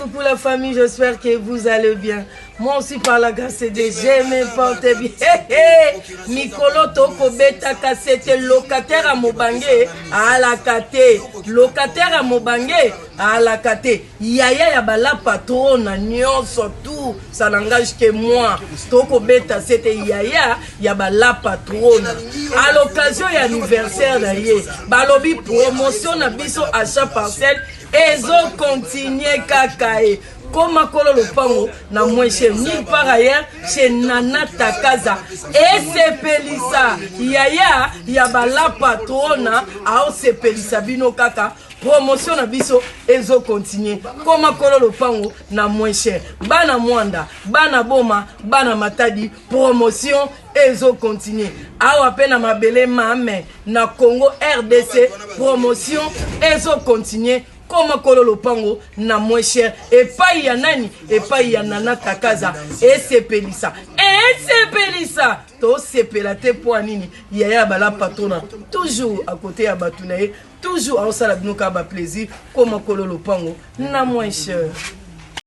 Coucou la famille, j'espère que vous allez bien. Moi aussi par la grâce de Dieu, je me porte bien. Hey, hey. Mikolo tokobetaka sete locataire ya mobange alaka te. Locataire ya mobange alaka te. Yaya ya bala patrona nyonso tout ça n'engage que moi. Tokobeta sete yaya ya bala patrona. À l'occasion ya anniversaire na ye, balobi promotion na biso achat parcelle ezo continuer kaka e koma kolo lopango na moins cher nulle part ailleurs chez Nana Takaza esepelisa yaya ya bala patrona aosepelisa bino kaka promotion na biso ezo continuer koma kolo lopango na moins cher bana mwanda bana boma bana matadi promotion ezo continuer awa pe na mabele mame na Congo RDC promotion ezo continuer koma kolo lopango na moins cher epai ya nani epai ya Nana Takaza esepelisa esepelisa tosepela te mpo ya nini yaya bala patrona toujours à côté ya bato na ye toujours aosala bino kaka ba plaisir koma kolo lopango na moins cher.